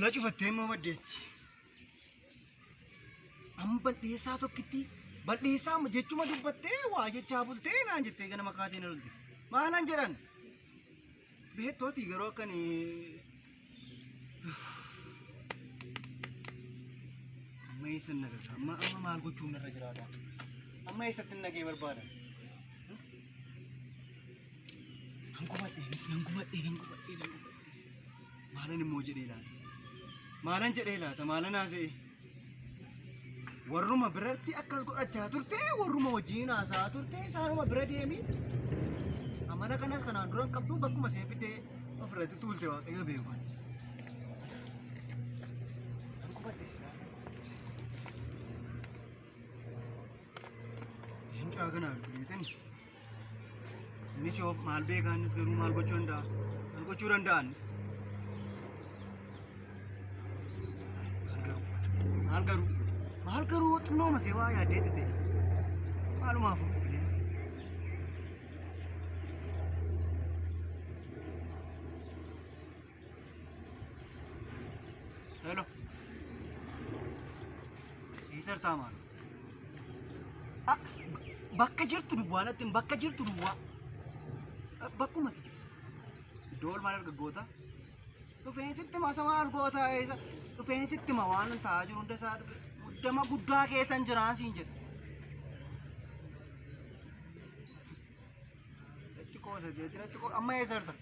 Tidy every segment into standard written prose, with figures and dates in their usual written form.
Bilbila cufattee immoo baddeetti. Amma bal'eessaa tokkitti bal'eessaa jechuma dubbattee waa jechaa bultee naan jettee ganama kaatee na lolte. Maalan jedhan? Beektooti garuu akkan amma eessan nagaa amma amma maal gochuun narra jiraata? Amma eessatti nagee barbaada? Nan gubadhe anis nan gubadhe nan gubadhe nan gubadhe. Maalan immoo jedhee laata? Maalan jedhee laata? Maalan haasa'e? Warruma biratti akkas godhachaa turte, warruma wajjin haasa'aa turte, isaanuma bira deemi. Amala kanas kanaan dura hin qabdu bakkuma isheen fiddee ofirratti tuulte waaqayyo beeku. Nan gubadhe silaa. Mucaa kanaa bilbileetani. Innis yoo maal beekaa innis garuu maal gochuu danda'a? Maal gochuu danda'an? Maal garuu? Maal garuu? Maal garuu xinnoo masee waa yaaddeetti ta'e. Maalumaaf bilbilee. Hello. Eessa jirtaa maal? Ah, bakka jirtu duwwaa natti himi, bakka jirtu duwwaa. Bakkuma ati jirtu. Iddoo oolmaa dargaggoota. Dhufeensitti masa maal goota eessa? Dhufeensitti ma waan ta'aa jiru hunda isaa dhufe. Muddama guddaa keessan jiraan siin jedha. Natti qoosa jeetti natti qoosa amma eessa jirta?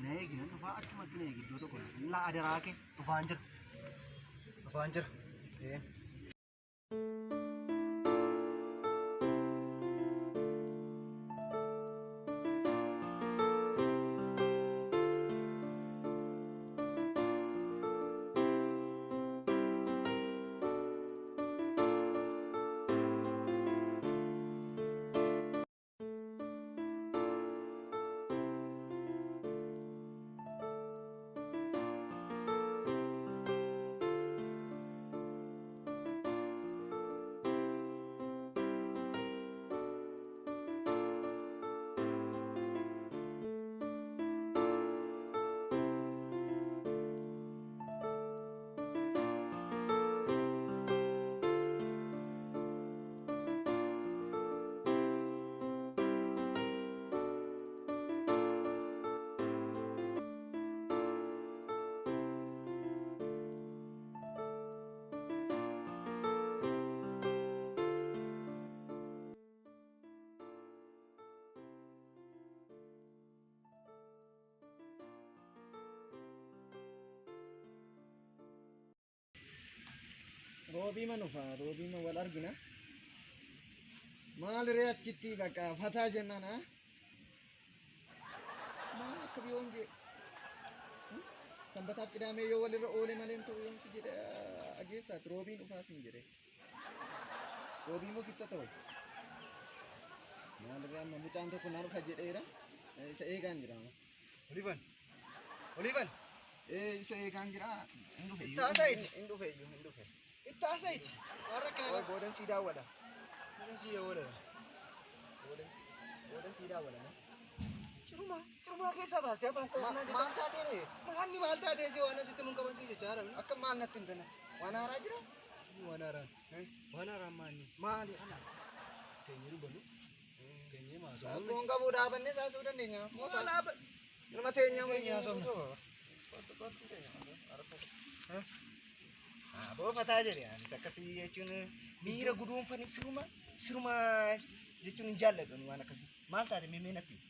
Na eegi nan dhufaa achumatti na eegi iddoo tokko laa adaraa kee dhufaan jira. Dhufaan jira. Ee. Roobiima nufa roobiima wal argina. Maal ree achitti bakka fataa jennaan ha? Maal akka biyoon jee? Sanbataaf qidaamee yoo walirra oole malee hin ta'u yoon si jedhe ageessaati roobiin dhufaa siin jedhe. Roobii moo kibxata wayi? Maal ree amma mucaan tokko na dhufa jedheera. Isa eegaan jira. Olivan. Olivan. Ee isa eegaan jira. Hin dhufe iyyuu. Itti haasa'iti. Hin dhufe iyyuu hin dhufe. Itti haasa'iti. Waan rakkina Qoy qabu. boodan sii daawwala. Boodan sii daawwala. Boodan sii boodan sii daawwala. Cirumaa cirumaa keessaa baastee afaan koo Maal kanaan taatee ree? Maanni maal taatee si waan asitti mun qaban si jechaa haramni. Akka maal natti himte natti? Waan haaraa jira? Waan haaraan. Waan haaraan maanni? Maali? Teenyee dubbannu. Teenyee maasoo. Rakkoon qabu dhaabannee saasuu dandeenya. Maal haaba? Ilma teenya Teenya haasofna. Aboo fataa jedhe anis akkasii jechuun miira guduunfanii siruma siruma jechuun hin jaalladhu ani waan akkasii. Maal taate mee mee natti himi.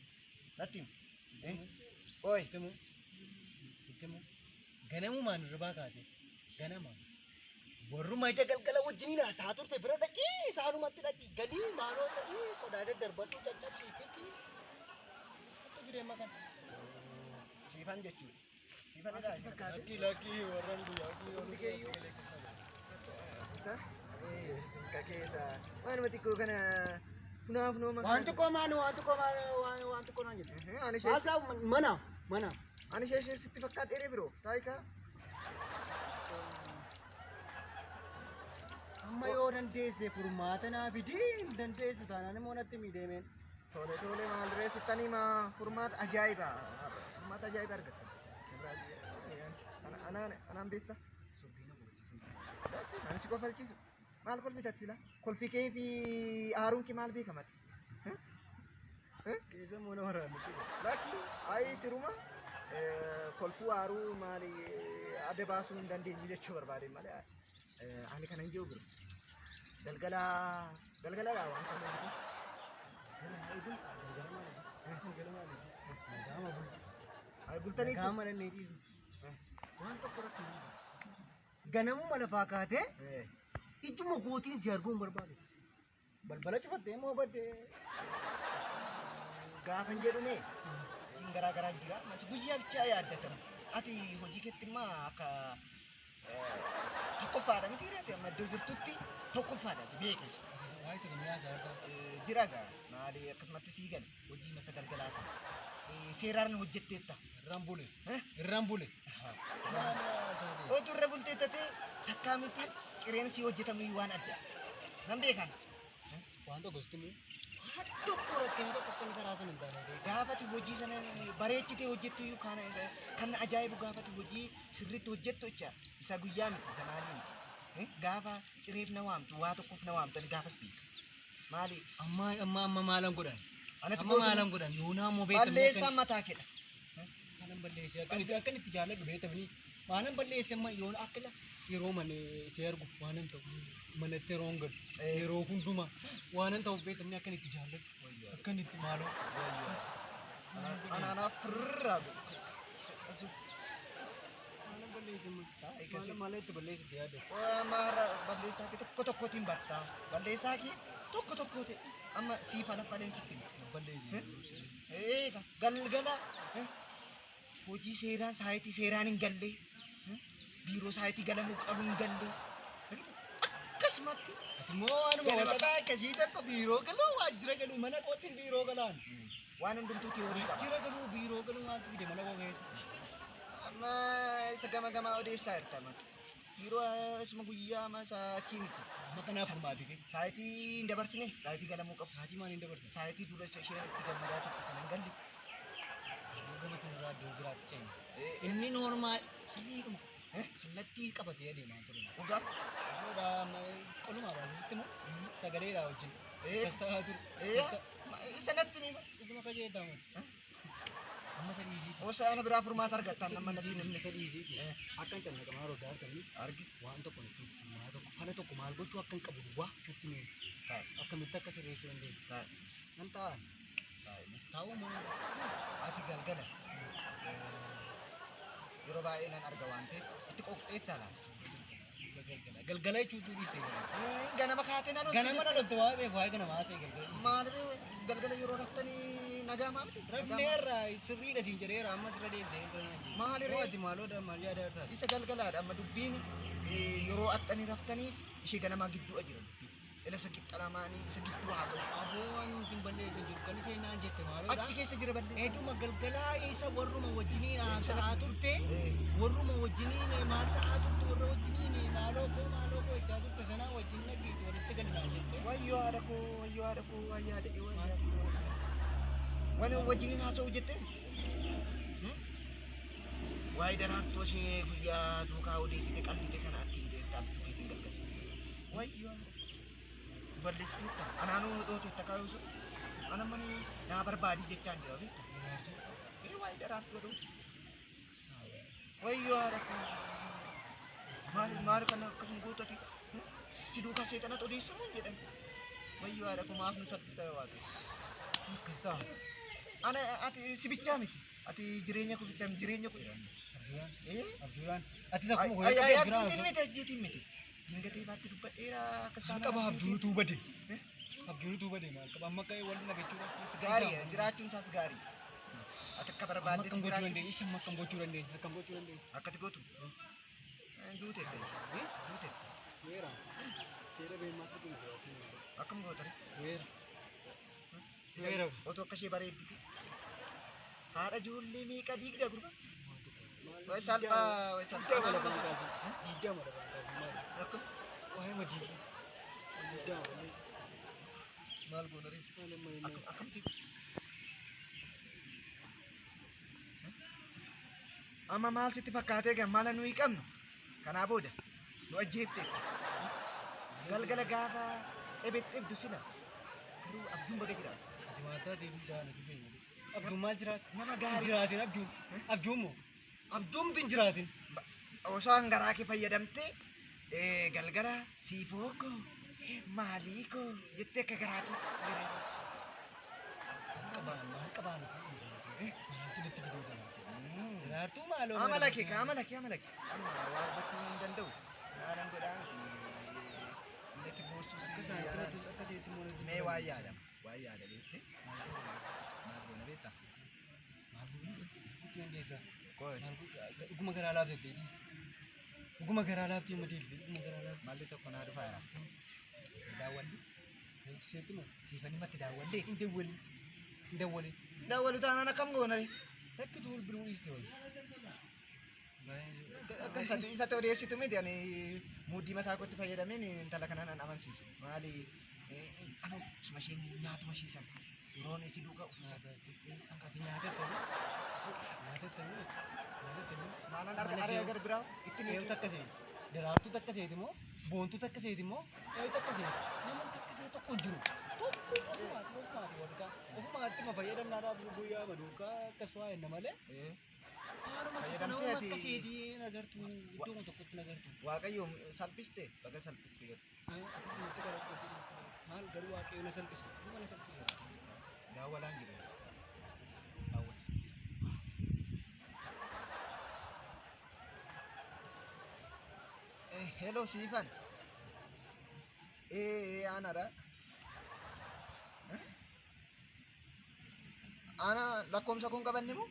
Natti himi. Oi. Ittimu. Ittimu. Ganamumaan hirribaa kaate. Ganama. Warruma ija galgala wajjiniin haasa'aa turte bira dhaqii isaanumatti dhaqii galii maaloo ta'ii qodaa daddarbadhu caccabsii fiqii. Akka fidee makan. Siifan jechuudha. Siifan jedhaa. Lakkii lakkii warran guyyaa. Hundi keeyyuu. Waanuma xiqqoo kana funaaf nooma. Waan xiqqoo maali waan xiqqoo maali waan waan xiqqoo naan jedhu. Ani ishee Maal isaa mana mana. ani ishee ishee sitti fakkaadheere biroo taayikaa. Amma yoo dandeesse furmaata naa fidii hin dandeessu taanaan immoo natti miidheemeen. Tole tole maal ree sittan hima furmaata ajaa'iba furmaata ajaa'iba argatta. Anaan anaan beekta. Ani si kofalchiisu. Maal kolfita sila? Kolfi kee fi aaruun kee maal beekamati? Keessa immoo nama raamte. Lakki ayi siruma kolfuu aaruu maali adda baasuu hin dandeenyu jechuu barbaade malee ani kana hin jiru biro. Galgala galgala waan sana jiru. Ayi bultanii Gama nan ne waan tokko irratti ganamuma lafaa kaatee ijuma kootiin si arguun barbaade. Balbala cufattee immoo baddee. Gaafan jedhume hojiin garaa garaa jira. Mas guyyaa bichaa yaaddatamu. Ati hojii keetti immoo akka tokkoffaadha miti reete amma iddoo jirtutti tokkoffaadha ati beekes. Waa'ee isa kamii haasaa jirta? Jira gaa maali akkasumatti sii gale hojii masa galgalaa sana. Seeraan hojjetteetta. Irraan bule. Irraan bule. Otuu irra bulteetta ta'e takkaa miti cireen sii hojjetamu waan adda. Nan beekan. Waan tokko sitti immoo waan tokko rakkina tokko akka inni karaa sana hin taane. Gaafati hojii sana bareechitee hojjettu iyyuu kan kan ajaa'ibu gaafati hojii sirriitti hojjettu jecha isa guyyaa miti isa maalii miti. Gaafa cireef na waamtu waa tokkoof na waamtu ani gaafas beeka. Maali? Amma amma amma maalan godhan? Anatti Amma maalan godhan? Yoonaa immoo beektamni Balleessaan mataa keedha. Maalan balleessee akkanitti akkanitti jaalladhu beektamni. Maalan balleessee amma yoona akka yeroo mana si argu waanan ta'u manatti yeroo hin galu yeroo hundumaa waanan ta'uuf beektamni akkanitti jaalladhu akkanitti maaloo. Anaanaaf firraa godhu. Maalan balleessee amma maalan maalan itti balleessite yaadde. Maara balleessaa kee tokko tokkotiin bartaa. Balleessaa kee tokko tokko ta'e amma siif alaffaleen sitti hima. Balleessee. Eega galgala hojii seeraan saayitii seeraan hin galle biiroo saayitii galamuu qabu hin galle akkasumatti Ati immoo waanuma walxaxaa akkasii tokko biiroo galuu waajjira galuu mana kootiin biiroo galaan. Waan hundumtuu tiyoorii qaba. Waajjira galuu biiroo galuu maaltu fide mana koo keessa? Amma isa gama gamaa odeessaa jirta mata. Biiroo isuma guyyaa amma isa achii miti. Amma kanaaf furmaati kee. Saayitii hin dabarsine saayitii galamuu qabu. Saatii maal hin dabarsine? Saayitii dura isa isheen itti gammadaa turte sana hin galle. Gama sanarraa iddoo biraatti ceene. Inni noormaal sirriidhuma kallattii qabatee adeemaa ture. Dhugaa. Qolumaa baasisitti immoo sagaleedhaa wajjin. Akkas ta'aa ture. Isa natti himi. Dhuguma kajeeltaa mati. Amma sadii isiiti. Osoo ana biraa furmaata argattan amma natti himi. Amma sadii isiiti. Akka hin cannaqamaa roddaa argamni. Argi. Waan tokko natti himi. Waa tokko fala tokko maal gochuu akka hin qabu duwwaa natti himi. Akkamitti akka sirreessuu dandeenyu. Nan taa'an. Taa'uu moo? Ati galgala yeroo baay'ee nan arga waan ta'eef itti qoqxeetta laata. Galgala jechuun dhiiste galgala. Ganama kaatee nan Ganama na loltu waan ta'eef waa'ee ganamaa haasa'e galgala. Maalirree galgala yeroo raftanii nagaa maamti? Rafneerra sirriidha siin jedheera amma sirra deemtee hin turan. Maalirree? Ati maaloo maal yaada jirta? Isa galgalaadha amma dubbiin yeroo axxanii raftaniif ishee ganamaa gidduu jira dubbiin. Ila isa qixxalamaanii isa gidduu haasa'u. Aboo waan nuti hin balleessan jiru kan isheen naan jette maaloodha. Achi keessa jira balleessa. Hedduma galgalaa isa warruma wajjiniin haasa'aa turte warruma wajjiniin maal ta'aa turte warra wajjiniin maaloo koo maaloo koo jechaa turte sanaa wajjin dhageetu walitti galnaa jette. Wayyoo haadha koo wayyoo haadha koo wayyoo haadha koo wayyoo haadha koo. Waan wajjiniin haasa'u jette? Waa'ee daraartuu ishee guyyaa duukaa odeessite qallite sana atti himteetta abjuu keetiin galgala. Wayyoo balleessiteetta. Anaanuu dhooteetta kaayuu Ana mani naa barbaadii jechaan jira beekta. Waa'ee daraartuu dhoote. Wayyoo haadha koo. Maal maal kana akkasuma gootati si duukaa seexanatu odeessamu hin jedhan. Wayyoo haadha koo maaf nu salphista waaqayyo. Akkas ta'a. Ana ati si bichaa miti. Ati jireenya koo bichaa miti jireenya koo. Abjuudhaan. Abjuudhaan. Atis akkuma Ay gootee ay abjuudhaan. Abjuutiin miti abjuutiin miti. Dingatee baatti dubbadheera akkas Maal taana. qaba abjuun utuu bade. Abjuun utuu bade maal qaba amma akka wal nagachuudha. Gaarii jiraachuun isaas gaarii. Ati akka Amma barbaaddetti akkam gochuu jiraachuu. dandeenya? Ishee amma akkam gochuu dandeenya? Akkam gochuu dandeenya? Akkati gootu. Duuteetta ishee. Duuteetta. Weera. Seera beemaa sadii jiraachuu danda'a. Akkam gootare? Weera. Weera. Otoo akka ishee bareedditi. Haadha ijoollee meeqa diigda gurba? Way salphaa way salphaa. Digdama lafaan kaasii. Digdama lafaan kaasii maali? Akkam Waa'ee ma diigdu. Digdama balleessi. maal goona ree? Maal amma inni? Akkam akkam si? Amma maal sitti fakkaatee gan maala nuyi qabnu? Kanaa booda nu ajjeefte. Galgala gaafa xebexxebdu sila. Garuu abjuun baga jiraatu. Ati maal taatee daana jireenya? Abjuun maal jiraata? Nama gaarii. Jiraatin abjuun. Abjuun moo? Abjuumti hin jiraatin. Osoo hangaraa kee fayyadamtee galgala siifoo koo maalii koo jettee akka garaa kee. Qabaan maal qabaan? Maaltu natti fiduu jiraate? Daraartuu maaloo? Amala kee amala kee amala kee. Amma waa gochuu hin danda'u. Naanan godhaa miti. Innatti boossuu si yaadaan. Akkasitti immoo Mee waa yaadama. Waa yaada beekte. Maal goona beektaa? Maal gochuu dandeessa? Qoy. Dhuguma garaa laaftee. Dhuguma garaa laaftee amma deebite. Dhuguma garaa laaftee. Malli tokko naa dhufaa jira. Daawwalli. Seetti moo? Siifanii matti daawwallee. Hin dawwalin. Hin dawwalin. Daawwalu taanaan akkam goona ree? Rakkitu wal biroo dhiiste wayii. Isatti odeessitu miti ani muddii mataa kootti fayyadameen intala kana nan amansiise. Maali anu isuma isheen nyaatuma ishee sana yeroon isi duukaa uffisa. Ati nyaata ta'e. Nyaata ta'e. Nyaata ta'e. Maalaan arga aree agar biraa ittiin Eeyyuu takka seeti. Daraartuu takka seeti moo? Boontuu takka seeti moo? Eeyyuu takka seeti. Namni takka seeti tokko hin jiru. Tokko ofumaati ofumaati walkaa. Ofumaatti ma fayyadamnaadhaaf guyyaa maduukaa akkas waa jenna malee. Haaluma tokko nama akka seetii hin agartu. Iddoo tokkotti hin agartu. Waaqayyo salphiste baga salphiste garuu. Akkasumatti gara maal garuu waaqayyo na salphise. Dhuma na salphise. Daawwalaan jiru. Daawwala. Hello Siifan. Aanadha. Ana lakkoomsa kun qabanne moo?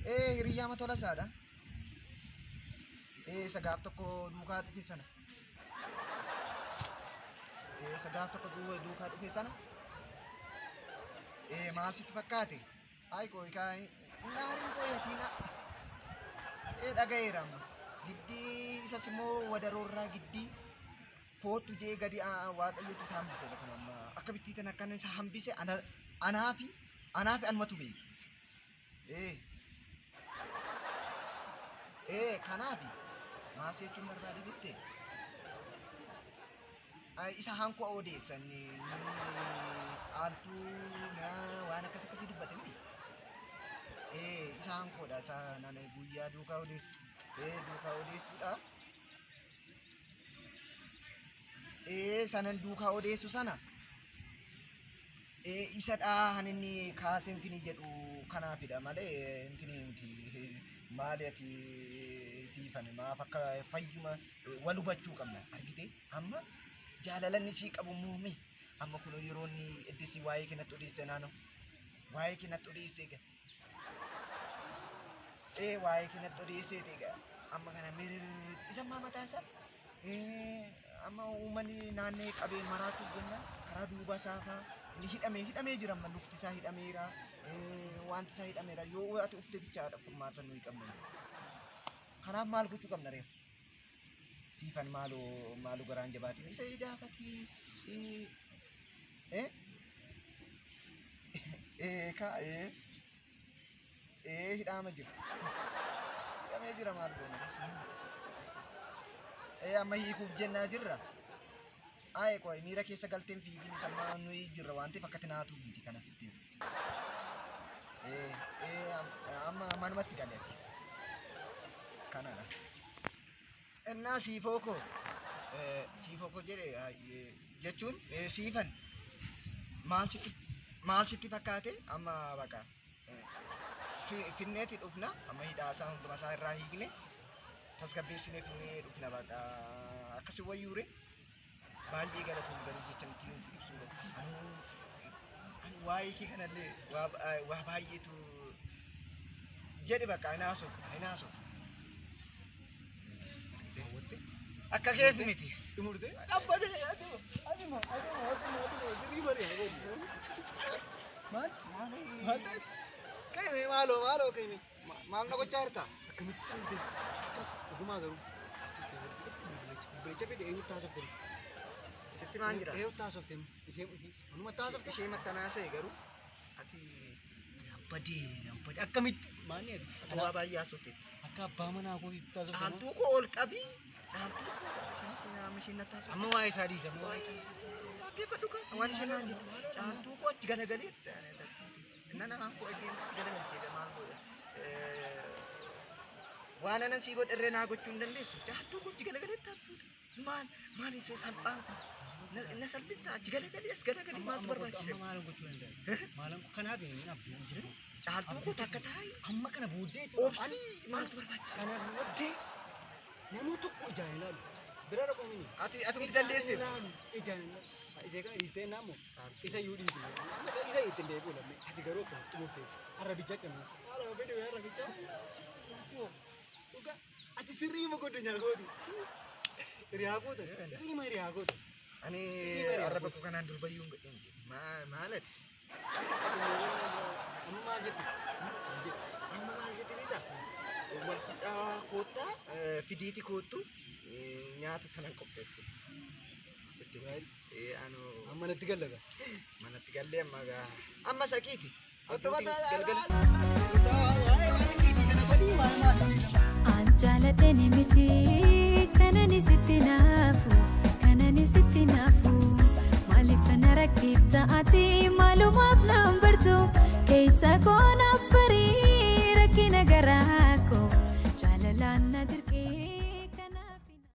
Hiriyyaa tola isaadha. Isa gaaf tokko duukaa dhufe sana. Isa gaaf tokko duukaa dhufe sana. Maal sitti fakkaate? Ayi koo kaa inni aariin koo yatiin dhaga'eera amma. Giddii isas immoo wadaroorraa giddii koottu jee gadi waaqayyotu isa hambise kun amma akka bittiitan akkana isa hambise anaa fi anumatu beeki. Kanaafi maal jechuun barbaade bitte isa hankoo odeessan aaltuu waan akkas akkasii dubbate miti. Isa hankoodha isa nana guyyaa duukaa odeessu. Duukaa odeessuudha. Sanan duukaa odeessu sana. Isadha han inni kaasee intini jedhu kanaafidha malee intini miti. Maali ati siifan maaf akka fayyuma wal hubachuu qabna argite amma jaalalanni sii qabu muume amma kun yeroo inni iddisii waa'ee keenyatti odeesse naannoo waa'ee keenyatti odeesse egaa waa'ee keenyatti odeesse egaa amma kana mirirri isa ammaa mataa isaa amma uummanni naannee qabee maraachuuf jennaan karaa duuba isaa fa'aa inni hidhamee jira amma lukti isaa hidhameera. Wanti isaa hidhameera yoo ati ufte bichaadha furmaata nuyi qabna. Kanaaf maal gochuu qabna reefu? Siifan maaloo maaloo garaan jabaatiin isa idaafatii ka hidhaama jira. Hidhamee jira maal goona? Amma hiikuuf jennaa jirra. Aye qoy miira keessa galteen fiigin isa ammaa nuyi jirra waan ta'eef akkatti naatuuf miti kana sitti. Amma manumatti gale ati. Kanadha. Innaa siifoo koo siifoo koo jedhe jechuun siifan maal sitti fakkaate amma baqa finneeti dhufna amma hidhaa isaa hunduma isaa irraa hiikne tasgabbeessinee finnee dhufna baqa akkasi wayyuure baay'ee galatoon garuu jecha ittiin si ibsuu qabu. Ani waa'ee kee kanallee waa baay'eetu jedhi bakka hin haasofne. Akka keef miti. Xumurtee? Dhaabbatee adeema adeema adeema adeema sirrii baree maal maal ta'e? Qayyime maaloo maaloo qayyime. Maal na gochaa jirta? Akkamitti callte? Dhugumaa garuu. Bilbicha fide eenyutti haasofte? Sitti maan jira? Eenyutti haasofte? Ishee ishee anumatti haasofte? Ishee maxxanaa se'e garuu ati Badee nan badee akkamitti maanni ati? Ati waa baay'ee haasofteetta. Akka abbaa manaa koo itti taasifama. Caaltuu koo ol qabii. Caaltuu koo isheen kun yaa isheen natti haasofte. Amma waa'ee isaa dhiisa. Amma waa'ee caaltuu. Dhaggeeffadhu kaa waan isheen naan jette. Caaltuu koo achi galagalee. Inna namaan koo dhageen achi galagalchee maal godha. Waan anan sii godhe irree naa gochuu hin dandeessu. Caaltuu koo achi galagalee taatuuti. Maal maal isa salphaan kun? Na salphifta achi galagalii as galagalii maaltu barbaachise? Amma maalan gochuu danda'a? Maalan kanaaf hin abjuu jiru. Caaltuu koo takka taa'i. Amma kana booddee jechuudha. Obsii maaltu barbaachise? Kana booddee nama tokko ijaan ilaalu. Bira dhaquu mini. Ati ati miti dandeesseef. Ijaan ilaalu. Isee kana dhiistee naamoo isa iyyuu dhiisne. Isa isa ittiin deebi'u lammee. Ati garuu akkuma xumurtee har'a bicha qabna. Haala fedhu har'a bicha. Dhugaa ati sirrii ma godhe nyaata. Hiriyaa goota. Sirrii ma hiriyaa goota. Ani arraba koo kanaan durbayyuu hin godhin. Maalati? Amma maal jette? Amma maal jette beektaa? Wal fuudhaa koottaa fidiiti koottu nyaata sanan qopheesse. Sitti anu Amma natti gallata. Manatti gallee amma gaa. Amma saqiiti. Kottu Abjuutiin kottu. galgala. An jaaladhani miti kanani sitti naafu kanani sitti naafu maaliif na rakkiifta ati maalumaaf naan bartu keessa koo.